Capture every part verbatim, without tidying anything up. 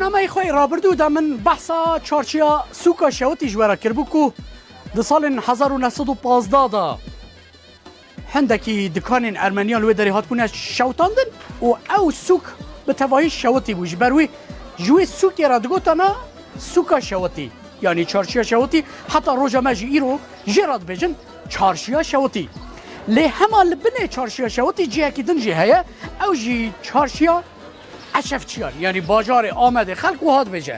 Nameyê xwe yê rabirdû de min behsa çarşiya sûka Şewitî ji we re kiribû ku di salên hezar û neh sed û pazdeh de hindekî dikanên Ermeniyan li wê derê hatibûne şewitandin û ew sûk bi tevahî Şewitî bû. Ji ber wî ji wê sûkê re digotana sûka Şewitî, yanî çarşiya Şewitî, heta roja me jî îro jê re dibêjin çarşiya Şewitî. Lê hema li binê çarşiya Şewitî cihekî din jî heye, ew jî çarşiya Eşefçiyan, yanî bajarê Amedê. Xelk wiha dibêje.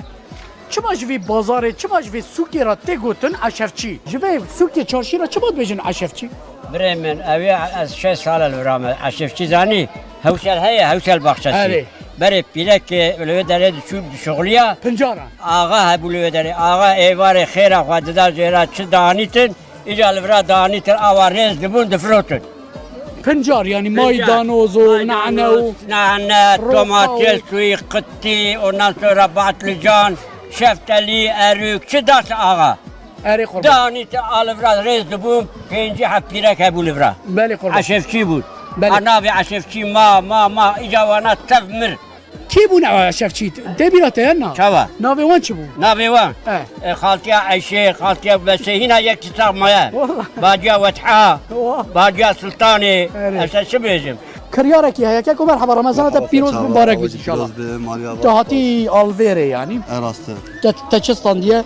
Çima ji vî bazarê, çima ji vî sûkê re tê gotin Eşefçî? Ji vê sûkê çarşî re çima dibêjin Eşefçî? Birê min, ew ê ez şeş sal e li vir a me. Eşefçî zanî, Hewsel heye, Hewsel baxçesî. Erê. Berê pîrekê li wê derê diçû dişuxuliya. Pincaran. Axa hebû li wê derê. Axa êvarê xêra xwe dida jê re, çi danîtin. Îca li vira danîtin, awa rêz dibûn, difirotin. Pincar, yanî maydanoz û nane û nane, roka û domates û qitî, ondan sonra batlıcan, şeftelî, erûk, çi dase axa. Erê qurban. Danîtin, a li vira rêz dibûn, pêncî heft pîrek hebû li vira. Belê qurban. Eşefçî bûn. Belê. A navê Eşefçî ma, ma, ma, îca wana tev mir. Kî bûn ew Eşefçî? Tê bîra te ya na? Çawa? Navê wan çi bû? Navê wan? Eh. E, xaltiya Eyşê, xaltiya Beşê, hîna yek çi sax maye. Wala. Baciya Wetha, Wah. Baciya Sultanê, Erê. Ez te çi bêjim? Kiryarekî heye, keko merheba, Remezana te Merhaba, pîroz çawa, mibarek bît inşallah. Pîroz be, Mariya. Tu hatî alvêrê yanî. E, rast e. Te, te çi standiye?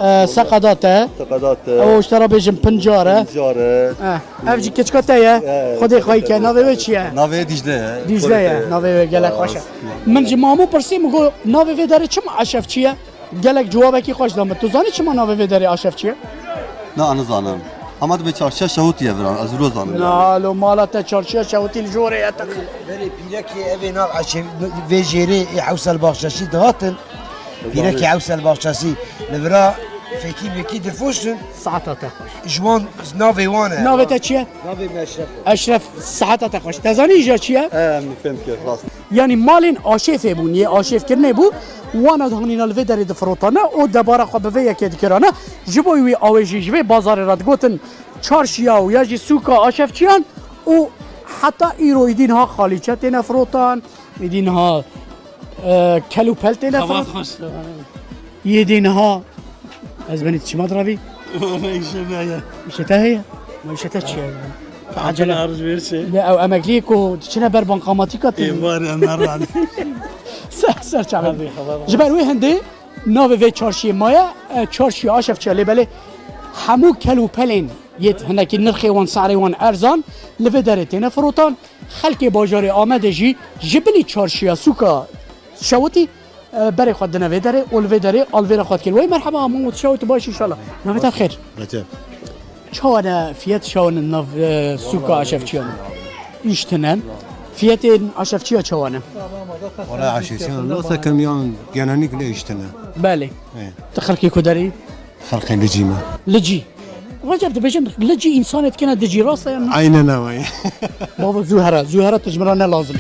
E, seqeda te. Seqeda te. Ew ji te re bêjin pincar e. Pincar e. Eh, ev jî keçika te ye. Eh, Xwedê xweyî ke. Navê wê çi ye? Navê Dîcle ye. Dîcle ye. Navê wê gelek xweş e. Min ji mamû pirsî, min got, navê vê derê çima Eşefçî ye? Gelek cewabekî xweş da min. Tu zanî çima navê vê derê Aşefçî ye? Na, nizanim. Hema dibê çarşiya Şewitî ye viran. Ez viro zanim yani. Na, lo mala te çarşiya Şewitî li jorê ye te. Berê pîrekê evê nav Eşe-, vê jêrê ê Hewsel Baxçeşî dihatin. Pîrekê Hewsel Baxçeşî li vira fekî mekî difoştin. Saeta te xweş. Ji wan navê wan e. Navê te çi ye? Navê me Eşref e. Eşref, saeta te xweş. Te zanî îja çi ye? Em fêm kir, rast. Yanî malên aşêfê bûn, yê aşêfkirinê bû, wana dihanîna li vê derê difirotane û debara xwe bi vê yekê dikirane. Ji bo wî awê jî ji vê bazarê re digotin çarşiya û ya jî sûka Aşefçiyan û heta îro îdî niha xalîçe têne firotan, îdî niha, e, kel û pel têne firotan. Xebat xweş. Yê dî niha Ez benî çima diravî? Îşe me ye. Îşe te heye? Ma îşe te çi ye? Acele. Arz verse. Ne ew emekliyê ku diçine ber bankamatîka tê. Ê, var ya, me ran. Ser, ser çavên. Hadi, xeber. Ji ber wê hindê navê vê çarşiyê maye, e, çarşiya Aşefçiya lê belê hemû kel û pelên yê hinekî nirxê wan, sarê wan erzan li vê derê têne firotan. Xelkê bajarê Amedê jî ji bilî çarşiya sûka Şewitî, e, berê xwe dine vê derê û li vê derê alvêra xwe dikir. Wey merheba, Mahmud, şewt baş inşallah. Navê te xêr. Recep. Çawa ne fiyet, çawa ne nav, e, sûka Aşefçiyan? Îş tine. Fiyetên Aşefçiya çawa ne? Wala Aşefçiyan, nasıl kemiyan genellikle îş tine. Belê. He. Tu xelkê ku derî? Xelkê Licî me. Licî. Recep, dibêjin Licî, însanê dikene Dicî, rast e yan na? Aynen ama. Baba zû here, zû here, tu ji min re ne lazim.